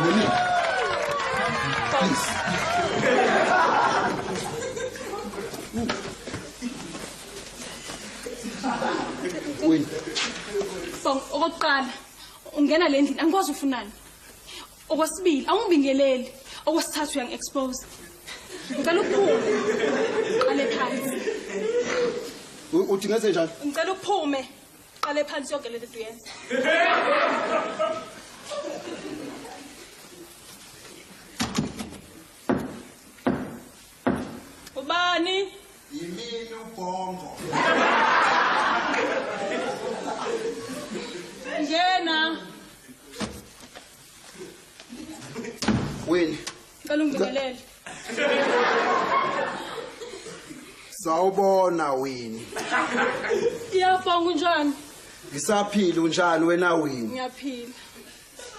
Winnie. Please. Winnie. Bong, okokuqala ungena le ndlini angikwazi ufunani. Okwesibili awungibingeleli. Okwesithathu uyangi-expose. Ngicela uphume. Qale phansi. Uthi ngenze njani? Ngicela uphume. Qale phansi yonke le nto uyenza. Ubani? Yimina uBhongo. Ngena. Winnie. Ngicela ungibingelele. Sawubona Winnie. Iyabonga unjani? Ngisaphila unjani wena Winnie? Ngiyaphila.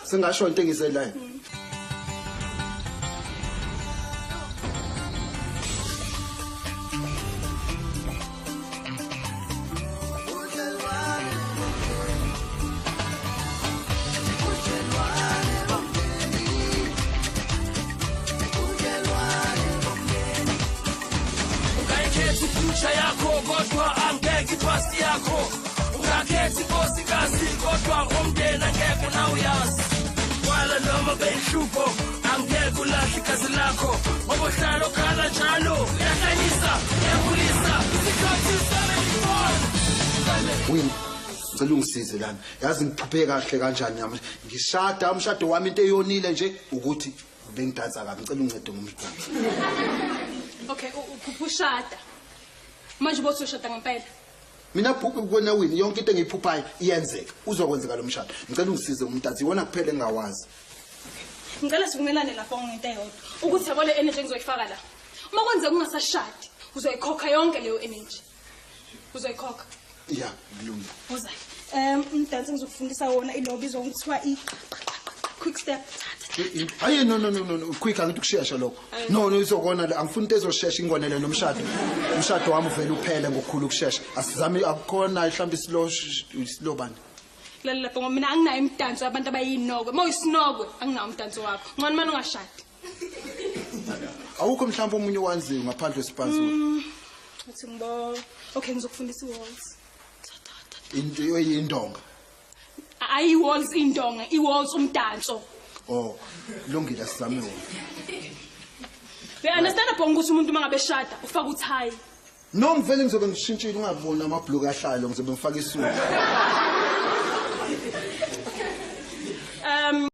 Singasho into engizelayo. Ungayikhetha ifuture yakho kodwa angeke ipasi yakho. Ungakhetha inkosikazi kodwa umndeni angeke nawe uyazi. Kwala noma beyinhlupho angeke ulahle igazi lakho. Ngoba uhlala ukhala njalo uyahlanyisa uyakhulisa isikhathi 74. Winnie, ngicela ungisize lana. Yazi ngiphuphe kahle kanjani nami. Ngishada umshado wami into eyonile nje ukuthi bengidansa kabi. Ngicela ungincede ngomdanso. Okay, uphupha ushada. Manje ubothi ushada ngempela. Mina phuphe kuwena Winnie yonke into engiyiphuphayo iyenzeka. Uzokwenzeka lo mshado. Ngicela ungisize ngomdanso. Iwona kuphela engingawazi. Ngicela sivumelane lapho ngento eyodwa. Ukuthi yabo le energy engizoyifaka la. Uma kwenzeka ungasashadi, uzoyikhokha yonke leyo energy. Uzoyikhokha. Ya, kulungile. Woza. Umdanso engizokufundisa wona ilo bizwa ngokuthiwa i quick step. Hayi no no no no no quick angithi ukushesha lokho. No no izokona le angifuni into ezoshesha ingonele nomshado. Umshado wami uvele uphele ngokukhulu ukushesha. Asizame akukhona mhlawumbe slow slow bani. Lalela lapho ngoba mina anginayo imidanso yabantu abayinokwe. Uma uyisinokwe anginawo umdanso wakho. Ngcono manje ungashadi. Awukho mhlawumbe omunye owanziwe ngaphandle kwesipansula. Uthi ngibo. Okay ngizokufundisa i-waltz. Into eyindonga. Ayi waltz indonga, i-waltz umdanso. Oh, lungile asizame wona. You understand Bhongo ukuthi umuntu uma ngabe eshada ufaka uthayi. No ngivele ngizobe ngishintshile ungaboni amabhuluku ahlalo ngizobe ngifaka isudu.